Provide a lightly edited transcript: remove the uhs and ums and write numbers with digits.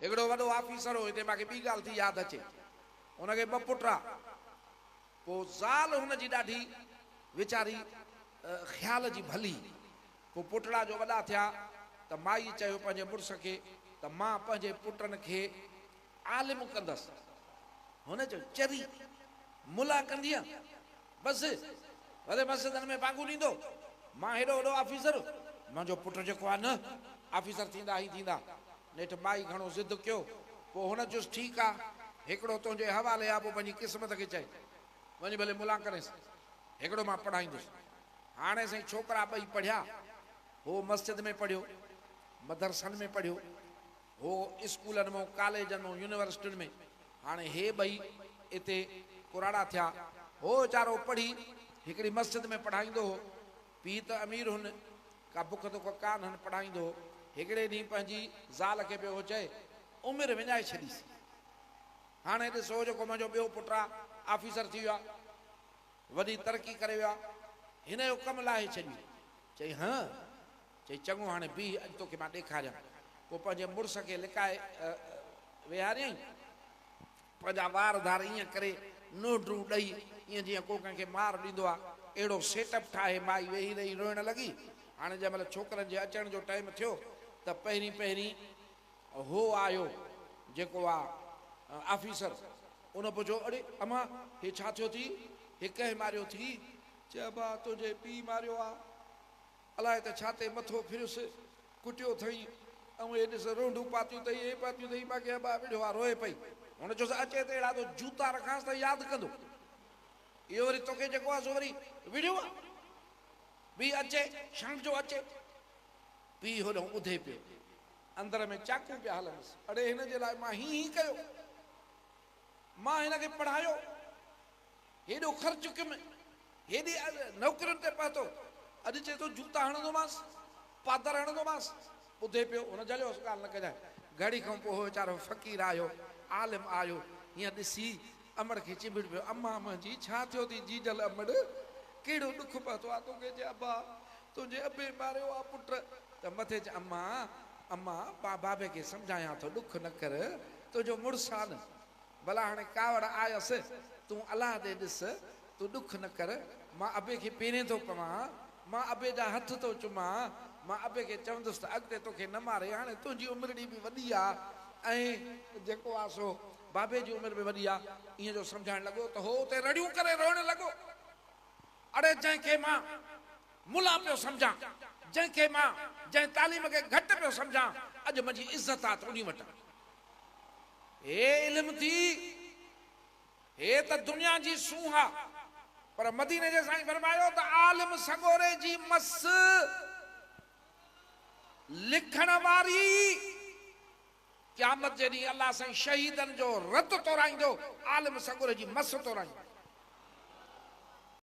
هڪڙو وڏو آفيسر هو، هتي مان کي ٻي ڳالهه ٿي ياد اچي. هن کي ٻه پٽ ها. پوء زال هن جي ڏاڍي ويچاري خيال جي ڀلي. پوء پٽڙا جو وڏا ٿيا ته مائي چيو پنهنجي مڙس کي ته مان پنهنجي پٽن کي عالم ڪندس. هن چيو چري! ملا ڪندينء؟ بس وري مسجدن ۾ بانگون ڏيندو. مان هيڏو وڏو آفيسر، منهنجو پٽ جيڪو آهي نه آفيسر ٿيندا ئي ٿيندا. نيٺ مائي گهڻو ضد ڪيو. پوء هن چيس ٺيڪ آ، هڪڙو تنهنجي حوالي آ، پوء پنهنجي قسمت کي چئه. وڃ ڀلي ملان ڪرينس، هڪڙو مان پڙهائيندس. هاڻي سائين ڇوڪرا ٻئي پڙهيا. هو مسجد ۾ پڙهيو، مدرسن ۾ پڙهيو، هو اسڪولن ۾، ڪاليجن ۾، يونيورسٽين ۾. هاڻي هي ٻئي اتي ڪراڙا ٿيا. هو ويچارو پڙهي هڪڙي مسجد ۾ پڙهائيندو هو. پيء ته امير هن، ڪا بک دک ڪانه هن پڙهائيندو هو. هڪڙي ڏينهن پنهنجي زال کي پيو هو چئي، عمر وڃائي ڇڏيس. هاڻي ڏس هو جيڪو منهنجو ٻيو پٽ آ، آفيسر ٿي ويو آ. وڏي ترقي ڪري ويو آ. هن جو ڪم لاهي ڇڏيو. چئي، هن؟ چئي، چڱو هاڻي بيهه اڄ توکي مان ڏيکاريان. پوء پنهنجي مڙس کي لڪائي ويهاريائين. پنهنجا وار ڌار ائين ڪري نوڊرون ڏئي ائين جيئن ڪو ڪنهن کي مار ڏيندو آ، اهڙو سيٽ اپ ٺاهي مائي ويهي رهي روئڻ لڳي. هاڻي جنهن مهل ڇوڪرن جي اچڻ جو ٽائيم ٿيو ته پهرين پهرين هو آيو جيڪو آ آفيسر، ان پڇيو اڙي امان هي ڇا ٿيو ٿي، هي ڪنهن ماريو ٿي؟ چي ابا تنهنجي پيء ماريو آ. الائي ته ڇا تي مٿو ڦريس، ڪٽيو اٿئين ۽ هي ڏس رونڊون پاتيون اٿئي، هي پاتيون اٿئي، باقي ابا وڙهيو آ، روئي پئي. هن چيس، اچي ته اهڙا تو جوتا رکانس ته ياد ڪندو. اهو وري توکي جيڪو آ سو وري وڙهيو آ. به اچي، شام جو اچي. پيء هوڏانهن ٻڌي پيو. اندر ۾ چاقو پيا هلنس. اڙي هن جي لاء مان هين هين ڪيو. مان هن کي پڙهايو. هيڏو خرچ ڪيم، هيڏي نوڪرين تي پهتو، اڄ چئي ٿو جوتا هڻندومانس، پادر هڻندومانس. ٻڌي پيو، هن جهليوس، ڳالهه نه ڪجانء. گهڙي کان پوء هو ويچارو فقير آيو، عالم آيو، هيئن ڏسي امڙ کي چنبڙي پيو، امان منهنجي، ڇا ٿيو ٿي جيجل امڙ، ڪهڙو ڏک پهتو آ توکي؟ چي ابا، تنهنجي ابي ماريو آ پٽ. ته مٿي چي امان، امان، مان بابي کي سمجهايان ٿو، ڏک نه ڪر، تنهنجو مڙس آ نه. ڀلا هاڻي ڪاوڙ آيس، تون الله ڏي ڏس، تون ڏک نه ڪر، مان ابي کي پيرين ٿو پوان، مان ابي جا هٿ ٿو چمان، مان ابي کي چوندس ته اڳتي توکي نه ماري، هاڻي تنهنجي عمرڙي به وڏي آ ۽ جيڪو آ سو بابي جي عمر به وڏي آ. ائين جو سمجهائڻ لڳو ته هو اتي رڙيون ڪري روئڻ لڳو. اڙي جنهن کي مان ملان پيو سمجهان، جنهن کي مان جنهن تعليم کي گهٽ پيو سمجهان، اڄ منهنجي عزت آ ته انهي وٽان. هي علم ٿي، هي ته دنيا جي سونهن آ، پر مديني جي سائين فرمايو ته عالم سڳوري جي مس لکڻ واري قيامت جي ڏينهن الله سائين شهيدن جو رت تورائيندو، عالم سڳوري جي مس تورائيندو.